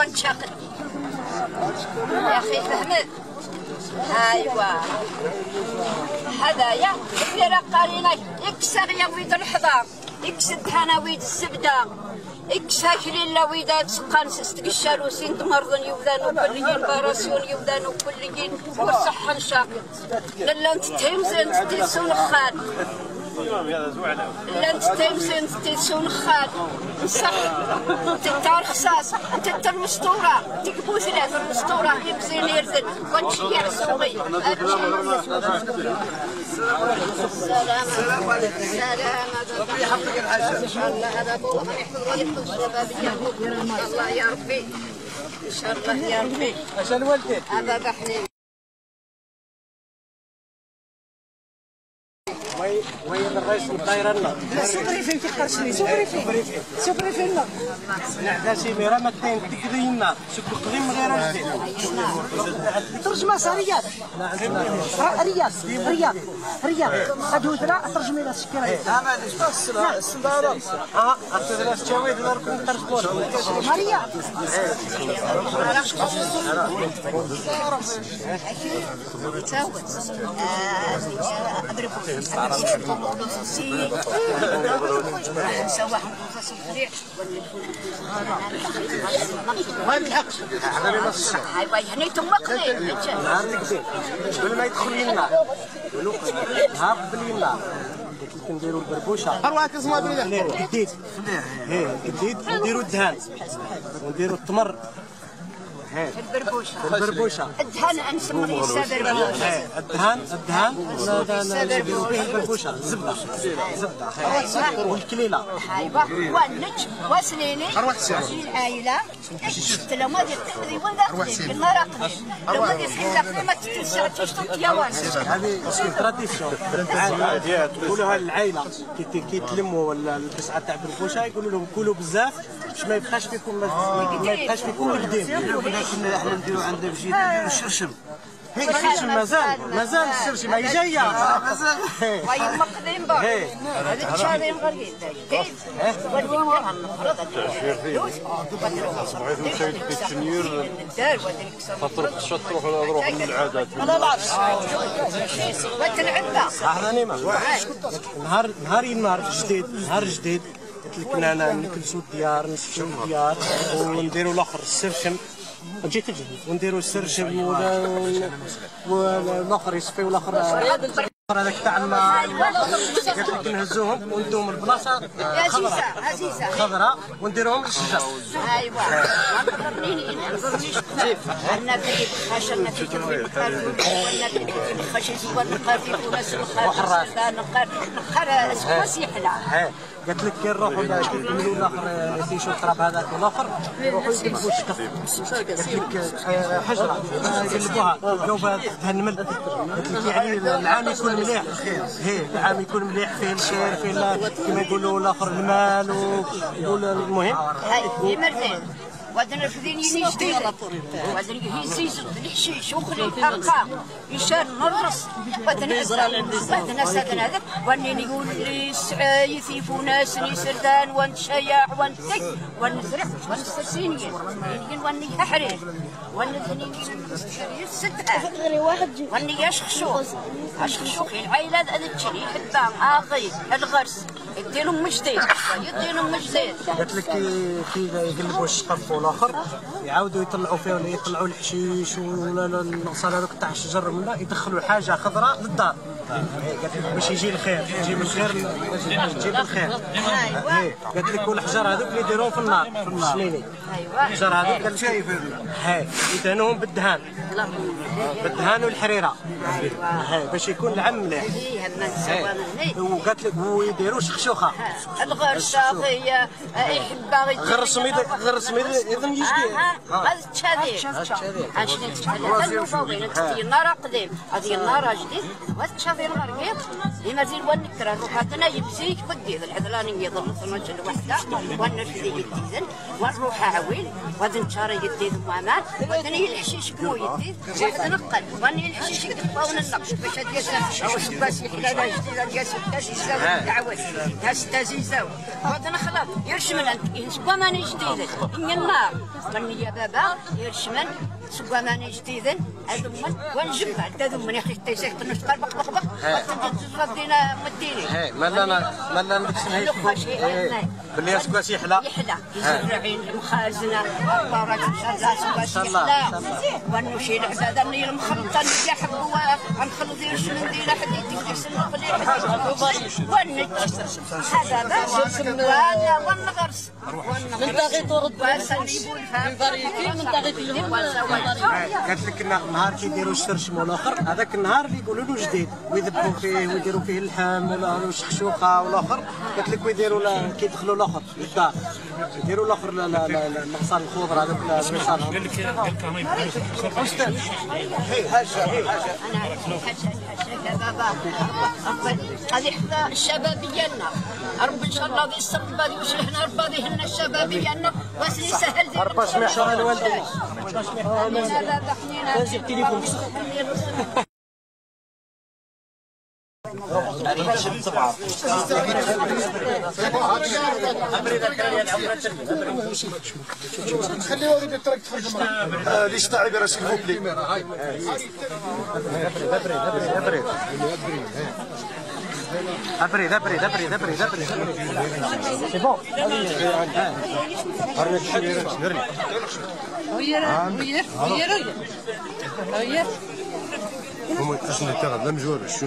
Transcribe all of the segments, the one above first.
ونتشاقل يا اخي فهمت. ايوا هذايا اللي راه قارينا يكسر يا ويد الحضار، يكسد هنا ويد الزبدة، يكسا كليلا ويدا تسقان ستقشالو سين تمرضن يودانو كليين باراسيون يودانو كليين والصحة نشاق لا نتتهمزن تتيسون خال لا نتتهمزن تتيسون خال صح تتار خصاص تتر المسطوره تكبو ثلاث المسطوره يبزين يرزل ونشيع سوقي. السلام السلام عليكم. ربي يحفظك الحاجة ان شاء الله. هذا بو يحفظ الشباب ان شاء الله يا ربي، ان شاء الله يا ربي. عشان والدك هذا بحنين. وين الرئيس الدايرة لنا سوبري فين كيخرجني سوبري فين سوبري فين لا نعدا شي ميرا ما كاين تكرينا سوق قديم غير جديد ترجمه رياض رياض رياض رياض هادو ثلا ترجمي لها السكيره. لا معليش بس السلارة اه تشاوي درك نترجموا ماريا ما نلحقش ايوا هنيتم وقتي نهار الكبير قبل ما يدخل لنا نهار قبل ينا قلت لك نديروا البربوشه جديد جديد، نديروا الدهان ونديروا التمر البربوشه البربوشه الدهان نسميه البربوشه الدهان الدهان نديروا به البربوشه الزبدة الزبدة والكليله. ايوا والنج وسنيني العائلة شفت لو ما دير وين قليل النار قليل لو ما دير قليل ما تتسعش تطيوان. هذه tradition يقولوها للعائلة كي يتلموا التسعة تاع بربوشه يقولوا لهم كلوا بزاف باش ما يبقاش فيكم ما يبقاش فيكم القديم. كنا احنا نديرو عندنا في جيت الشرشم هيك الشرشم مازال مازال الشرشم هي جاية مازال وي مقدم بار هذا الشارع غير كيف تروح من العادات. انا ما عرفتش وتنعبها نهار نهار نهار جديد نهار جديد قلت لك نكلسو الديار نسفشو الديار ونديرو الاخر السرشم تجي تجي ونديرو السرشم والاخر يصفيو الاخر هذاك تاع الماء. قلت لك نهزوهم وندوهم البلاصة خضراء ونديروهم للشجر. ايوا عندنا في خشنا في قالت لك كي نروحوا كيكملوا الاخر تيشو التراب هذاك والاخر يروحوا يقلبوا الشقف. قالت لك حجره يقلبوها يلقاو فيها النمل. قالت لك يعني العام يكون مليح، هي العام يكون مليح فيه الخير فيه كما يقولوا الاخر المال والمهم. هاي مرتين وادنا الفدين جديد وادنا هي الحشيش وخلي حقا يشار نرص وادنا وادنا سادن هذاك واني يقول لي سعايثي فوناس سردان ونشياع ونتك ونزرع ونستسيني واني حرير ونثني السدعه واني اشخشوخ اشخشوخ العائلة هذا تشري حبه اغي الغرس يديرهم جديد يديرهم جديد. قالت لك كي يقلبوا الشقف والاخر يعاودوا يطلعوا فيه ولا يطلعوا الحشيش ولا الغصان هذوك تاع الشجر ولا يدخلوا حاجة خضراء للدار. قالت لك باش يجي الخير يجي من الخير تجيب الخير. قالت لك والحجر هذوك اللي يديروهم في النار في السنيني الحجر هذوك قال شايف هاي يدهنوهم بالدهان بالدهان والحريره باش يكون العم مليح. وقالت لك ويديروا شخشوخه الغرسه هي يحبها غرس غرس اذن يجي هذا التشادي عشان تشادي النار قديم هذه النار جديد وهذا التشادي الغربي. يمازيل ونكره روحاتنا يبزيك بدي العذلاني يظل 12 وحده ونرفدي يديزن ونروح عويل وهذا نشاري يديز وامان وثاني الحشيش كمو يديز واحد نقل واني الحشيش يقطعون النقش باش هاد ياسر سباس يحلى جديد ياسر تازيزاو دعوت هاس تازيزاو وهذا نخلط يرشمن سكواماني جديد إن النار وني يا بابا يرشمن سكواماني جديد هذوما ونجمع هذوما يا اخي تيسيح تنشقر بق بق بق وتجي مديني مالا مالا نكسن باللي سكواس يحلى يحلى يزرعين المخازنه بارك ان شاء الله يحلى ونمشي العبادة اللي المخلطه اللي يحبوا نخلط يرشم ندير حد يدير ونج هذا باش ونغرس من باغي ترد من فاريتي من باغي قالت لك النهار كيديروا الشرشم والاخر هذاك النهار اللي يقولوا له جديد ويذبحوا فيه ويديروا فيه اللحم والشخشوخه والاخر قالت لك ويديروا كيدخلوا الاخر للدار يديروا الاخر المغصان الخضر هذوك المغصان. قال لك قال لك حاجة حاجة انا حاجة يا بابا هذه حتى الشباب ديالنا ربي ان شاء الله ذي السر ربي يصلحنا ربي يهنا الشباب ديالنا واسني سهل ديال ربي سمح شرع الوالدين. خليوها غادي الطريق تخرج معاه ليش تعب راه s'il vous plaît. ابريد ابريد ابريد ابريد ابريد c'est bon. هما يتقسموا تاع لا مجواب شو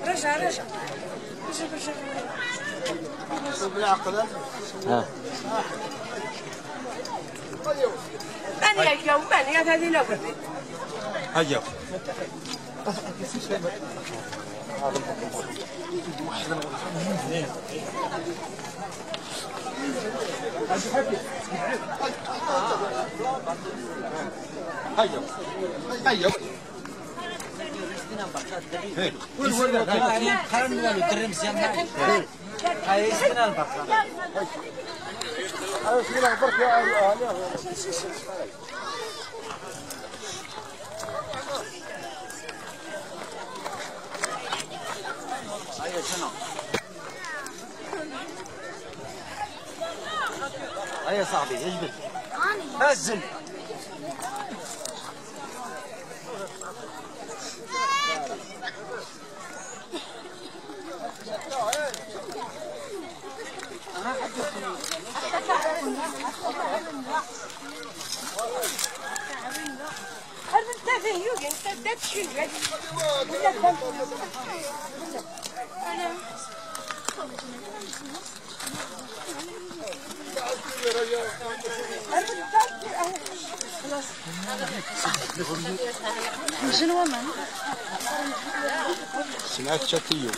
رجع رجع رجع رجع بالعقل. أنا اليوم أنا هذه الأول. هيا هيا هيا هيا صاحبي اجبد. هزل سمعت شاتيو.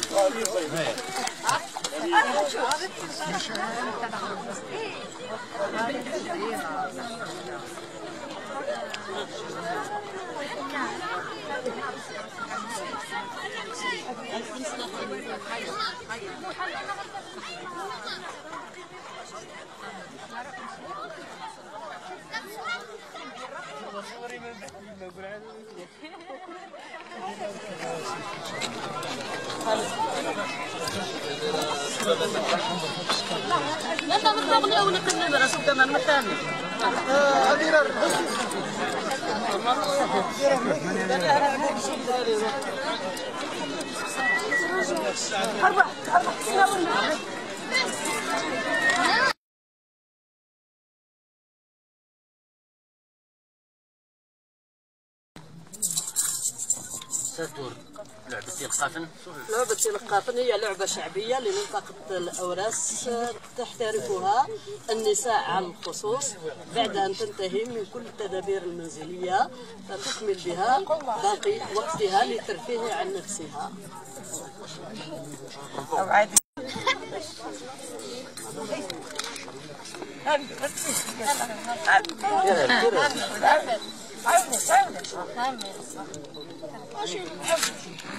تدور لعبة القفن. لعبة القفن هي لعبة شعبية لمنطقة الأوراس تحترفها النساء على الخصوص بعد أن تنتهي من كل التدابير المنزلية، فتكمل بها باقي وقتها للترفيه عن نفسها.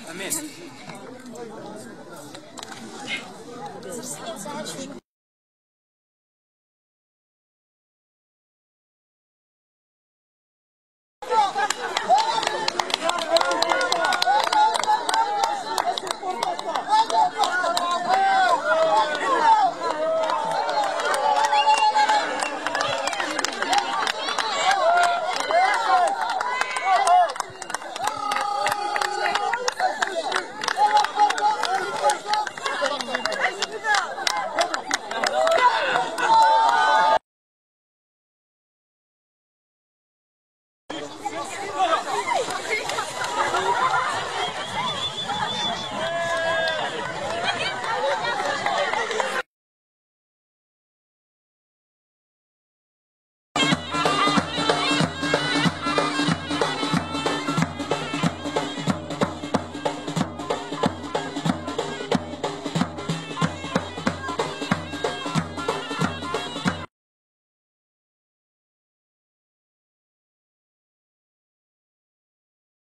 أمين.